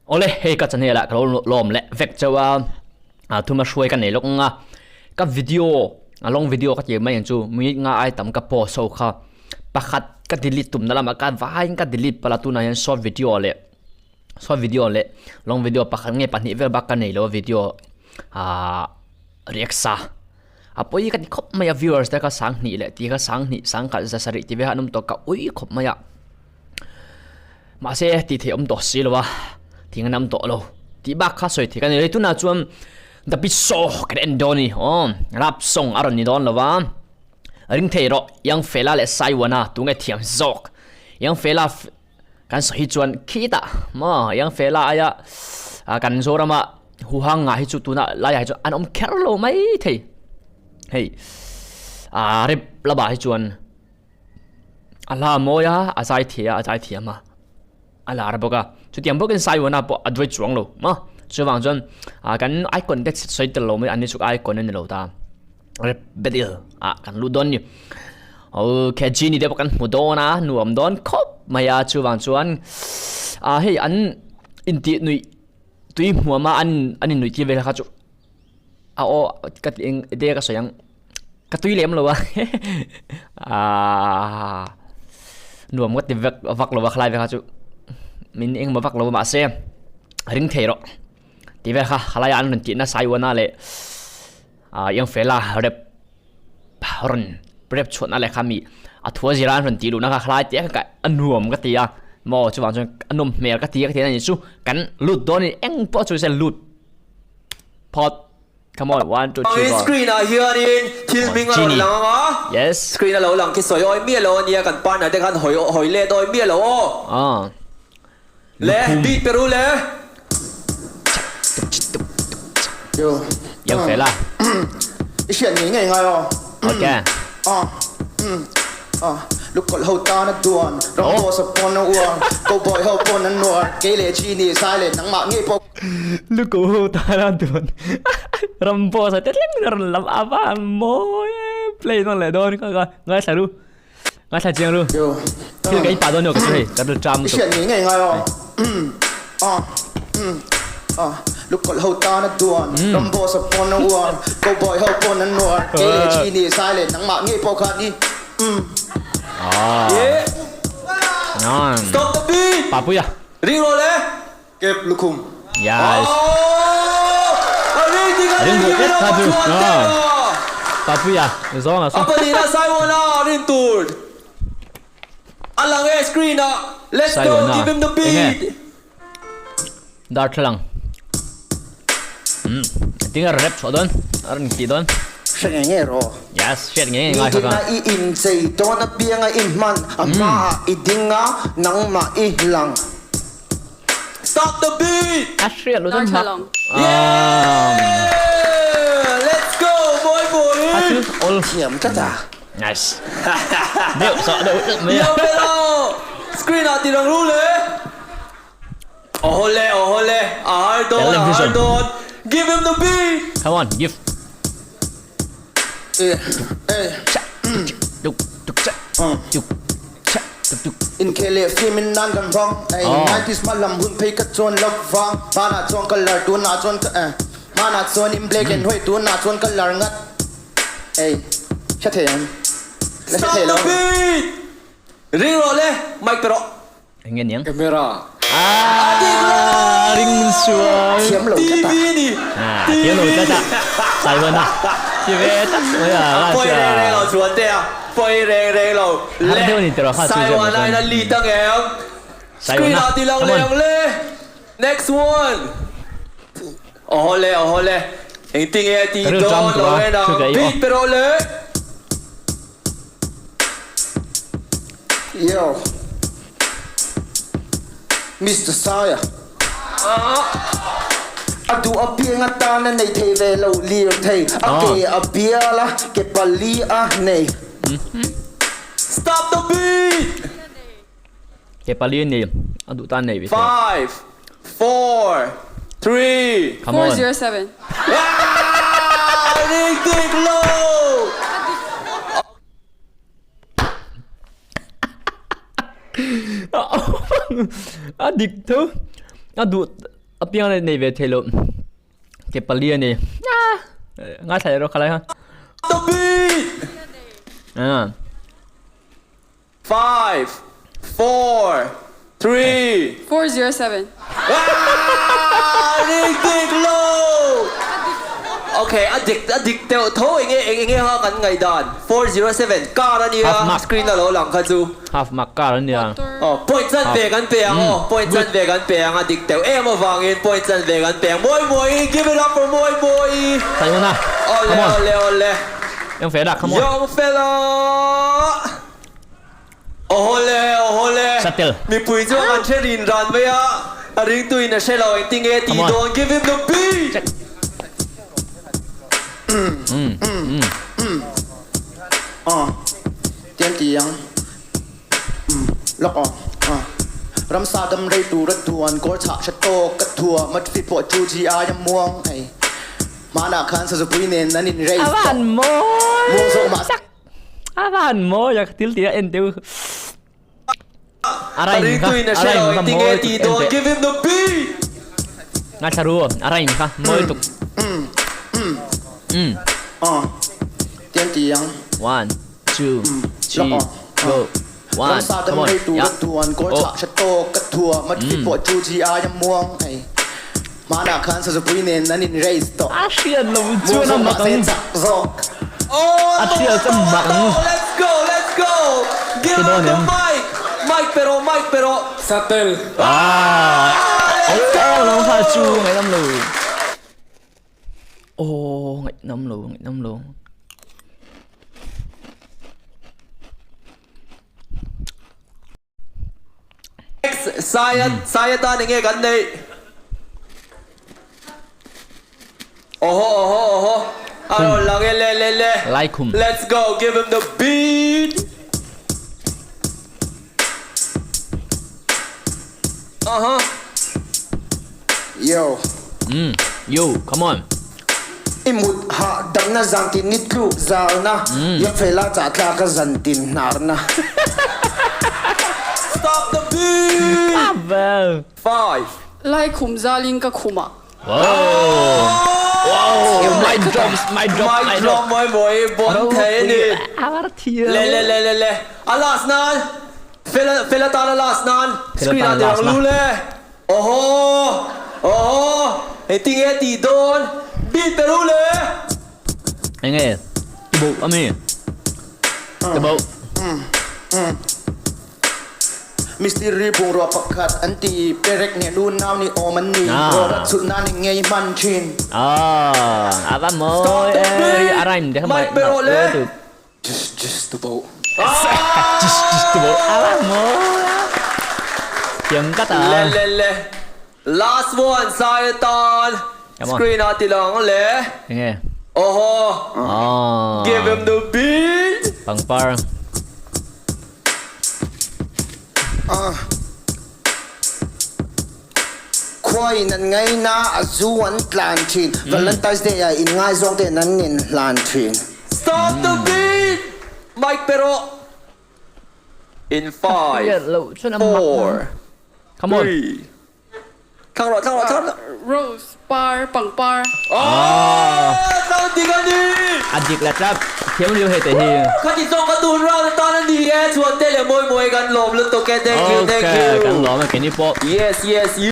Awle hei ka channel ah ka lo lawm leh vek chauh a, ah thuma hruai ka nei lawk ang a, ka video a long video ka tir mai ang chu minute nga ai tam ka post ho kha pakhat ka delete tumna lamah ka vaiin ka delete palh a tunah hian short video leh short video leh long video pakhat nge pahnih vel bak ka nei lo a video ah react sa a pawi ka ti khawp mai a viewers te kha sanghnih leh tih kha sanghnih sangkhat za sarih tih vel kha an awm tawh ka ui khawp mai a. Mahse tih theih awm tawh si lo a, thing an awm tawh lo tih bak kha sawi theih ka ni lo. Tunah chuan The Big Show kan en dawn a ni aw, rap song a rawn ni dawn lo va, ring thei rawh Young Fella leh Saiwana tunge thiam zawk. Young Fella kan sawi hi chuan khitah maw Young Fella aia kan Zorama huhang ngah hi chu tunah laiah hi chuan an awm kher lo mai thei. Hei rap lamah hi chuan. A hla a mawi a, a zai thei a, a zai thiam a, a lar bawk a. Chutiang bawkin Saiwana pawh a duai chuang lo maw. Chuvang chuan ah kan icon te sawi tel lo mai an ni chu icon a ni lo ta. Rap battle ah kan lut dawn a ni. Okay Genie te pawh kan hmu dawn a, nuam dawn khawp mai a. Chuvang chuan ah hei an intih nuih tui hmuam a an an innuih tir vel kha chu a aw ka tih eng ide ka sawi ang ka tui lem lo a aaa nuam ka ti vek vak lo a khalai vek kha chu min engemaw vak lo a mahse ring thei rawh tih vel kha khalai ah an rawn tih nasa Iwana leh ah Engfela rep rawn rep chhuahna leh kha mi a thua zira an rawn tih luhna kha khalai te kha a nuam ka ti a maw chuvang chuan a nawm hmel ka ti a ka ti a ni chu kan lut dawn a ni eng pawh chu se lut. Phawt. Come on, 1, 2, 3, go. Screen ah hianin thil hming a rawn lang ang a. Yes. Screen a lo lang khi sawi awi miah lo ania kan partner te khan hawi hawi let awi miah lo aw. Ah. Le beat pe ru le. Yo. Yang fel a. I hriat ngei ngei ngai aw. Okay. Ah. Ah. Lukawlh ho tan a duan, ram boss a pawn a uar, cowboy ho pawn an nuar, kei leh Genie zai leh nangmah ngei pawh. Lukawlh ho tan a duan, ram boss a te thleng in a rawn lam a va han mawi e, play nawn leh dawn kha ka ngaithla ru, ngaithla chiang ru, thil ka inpah dawn emaw ka chu hei, ka rilru ṭam lutuk. I hriat ngei ngei ngai aw. Ah. Ah. Lukawlh ho tan a duan, ram boss a pawn a uar, cowboy ho pawn an nuar, kei leh Genie zai leh nangmah ngei pawh khan i. Yeah. Stop the beat. Papuia. Ring roll eh. Kep lukhum. Yes. Oh. Ring ding a Ring ring duh tlat kha chu. Papuia zawng a saw. Apa ni na Simon a rin tur. Alang e screen ah. Let's go give him the beat. Darthlalang. Umm tinge rep chhuah dawn a rawn tih dawn. Hre ngei ngei rawh. Yes, hriat ngei ngei ngai kha ka. Nitin a i inchei dawn apiang a i hman a hma ah i ding a nangmah i lang. Stop the beat! A hriat lo chuan mak. Darthlalang. Yeah! Let's go boy boy! A chu awl. Thiam tlat a. Nice. Deuh sawh deuh tlat mai a. Yo fellow! Screen ah ti rang ru le. Awhawle awhawle a har dawn a har dawn give him the beat. Come on give. Inkhel leh film in nan kan vang ei nineties hma lam hun phei ka chuan lo vang hmanah chuan ka lar tunah chuan ka eh hmanah chuan in black and white tunah chuan ka lar ngat ei hre thei ang la hre Stop thei the lo. beat. Ring rawh le mic pe rawh. Eng nge niang? Camera. Ah, ring sual. Thiam lo tlat a. TV ni. Ah, thiam lo tlat a. Simon a. Ti ve tlat mai a. A pawi reng reng lo chuan te a. Pawi reng reng lo. Har deuh ni tiraw kha chu Simon a in a lead ang em. Screen ah ti lang leh ang le. Next one. Awhaw le awhaw le. Engtinge ti dawn lo en ang. Beat pe rawh le. Yo Mister Saia A duh apiang atan a nei thei ve lo lir thei a ke a bial a ke pali a nei. Stop the beat! Ke pali a nei a duh tan nei ve thei. 5 4 3 Come on. 407. Ah! Ring dik lo! A dik tho. A duh. Apiang a nei ve thei lo. Ke pali a nei. Ngaithla leh rawh khalai kha. The beat! Ah. 5 4 3 407. Ah! Ring dik lo! Okay, a dik a dik deuh tho enge eng enge kha kan ngaihdan 407 car a nia Half mark. screen a lo lang kha chu. Half mark car a nia. Aw point chan ve kan pe ang aw point chan ve kan pe ang a dik deuh em avangin point chan ve kan pe ang Mawi Mawi give it up for Mawi Mawi. Sayona Awle come on. awle awle. Young fella come on. Young fella. Awle awle. Satel. Mipui chuan an hre rin ran mai a a ringtuin a hre lo engtin nge tih dawn give him the beat. Check. Aw tian ti ang lawk aw aw ramsa dam rei tur a duan kawl chhah hre tawk ka thua matfi pawh chu chi aia muang ei hmanah khan sazupui nen an in race A tawh van mawi muang zawk mah tak a van mawi a thil tih a en teu a rain kha a rain kha mawi tuk en teh Give him the beat. Ngaithla ru a rain kha mawi tuk umm aw tian ti ang one two three lawk aw go one ramsa dam come on rei tur ya a duan kawl oh chhah hre tawk ka thua matfi pawh chu chi aia muang ei hmanah khan sazupui nen an in race tawh a hriat lo muang chuan a zawk mak mahse ang chak zawk Oh a hriat chuan mak ang Let's go let's go Give Ti him dawn the em mic Mic pero mic pero Satel. ah oh lo kha chu ngaihnam lo oh ngaihnam lo ngaihnam lo Next Saia Saia tan enge kan neih Oho oho oho A rawn lang e le le le Laikhum. Let's go give him the beat Aha Yo. Umm yo come on. I mut hah damna zan tin i tluk zalna, i fela chah tlak a zan tin hnarna. Stop the beat! 5. Lai khum zalin ka khum ah. Wow! Wow! Mic drop! Mic drop! Mic drop mawi mawi bon thei a ni. Le le le le le. A last nan. Fela fela tan a last nan. Screen ah tirang lu le. Awhaw! Awhaw! Engtinge tih dawn? Beat pe ru le! Enge? Ti bo ami? Ti bo. Mistiri bungrua pakhat an ti, perek nge lu nau ni awm an ni, rawra chhut nan eng nge i hman thin. Ah, a va mawi e, a rhyme te kha Mic pe rawh le! Just just tu bo. Just just tu bo. A va mawi a. Thiam kat a. Le le le. Last one Sai atan screen ah ti lang le. Enge. Oho. Ah. Give him the beat. Pangpar. Khuaiin an ngaina a zu an tlan thin. Valentine's Day ah inngaizawng ten an inhlan thin. Stop the beat! Mic pero in 5, 4, 3, Thlang rawh, thlang rawh, thlang rawh. Rose par, pangpar. Aww! Thlang dik a ni! A dik la tlap thiam liu hei te hi. Khati zawng ka tun round atan a ni e, chuan te leh mawi mawi kan lawm lutuk e, thank you, thank you. Okay, kan lawm e, keini pawh. Yes, yes, you.